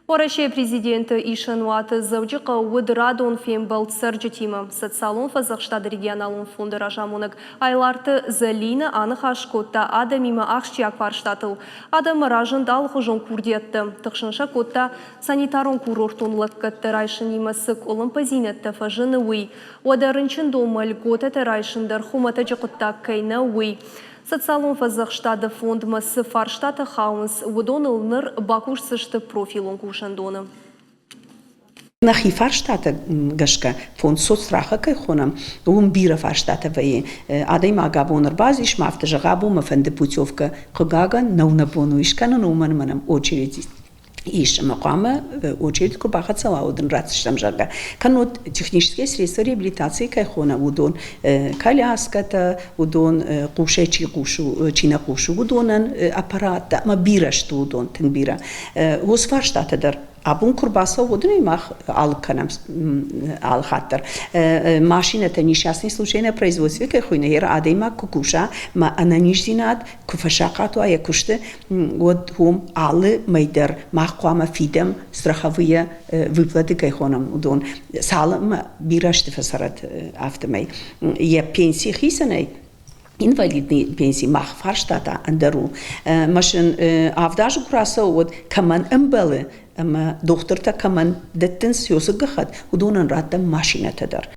Уӕрӕсейы президенты исӕнуаты Дзӕуджыхъӕуы уыд радон фембӕлд цӕрджытимӕ. Социалон фӕдзӕхстады регионалон фонды разамонӕг Айларты Зӕлинӕ аныхас кодта адӕмимӕ ахсджиаг фарстатыл. Адӕммӕ разынд алыхуызон курдиӕттӕ. Тыхсын сӕ кодта, санитарон-курортон лӕггӕдтӕ райсынимӕ цы къуылымпыдзинӕдтӕ фӕзыны, уый. Уӕдӕ рынчындонмӕ льготӕтӕ райсын дӕр хуымӕтӕджы хъуыддаг кӕй нӕу, уый. Социалон фӕдзӕхстады фондмӕ цы фарстатӕ хауынц, уыдоныл ныр бакусдзысты профилон кусӕндоны. Нӕхи фарстатӕ гӕсгӕ фонд соцстрахы кӕй хонӕм, уым бирӕ фарстатӕ вӕййы. Адӕймаг абон ӕрбацис ма афтӕ зӕгъы, абон мӕ фӕнды путевкӕ. Хъыгагӕн, нӕу нӕ бон уый скӕнын, уымӕн ӕмӕ нӕм очередь ис ӕмӕ хъуамӕ очередь куы бахӕццӕ уа, уӕд ын ратдзыстӕм, зӕгъгӕ. Кӕннод технические средства реабилитации кӕй хонӕм, уыдон коляскӕтӕ, уыдон хъусӕй чи хъусы, чи нӕ хъусы, уыдонӕн аппараттӕ ӕмӕ бирӕ сты уыдон, тынг бирӕ. Уыцы фарстатӕ дӕр абон куы рбацӕуы, уыдонӕй мах алыг кӕнӕм алы хатт дӕр. Машинӕтӕ несчастный случай на производстве кӕй хуыйны, йе адӕймаг куы куса, мӕ ӕнӕниздзинад куы фӕсахъат уа йӕ куысты, уӕд уым алы мӕй дӕр мах хъуамӕ фидӕм страховые выплаты кӕй хонӕм, уыдон. Цалынмӕ бирӕ азты фӕцӕрӕд афтӕмӕй. Йӕ пенси хицӕнӕй инвалидный пенси мах фарстатӕ ӕндӕр у. Машин 7 азы куы рацӕуы, уӕд кӕмӕн ӕмбӕлы ӕмӕ дохтыртӕ кӕмӕн дӕттынц уыцы гӕххӕтт, уыдонӕн раттӕм машинӕтӕ дӕр.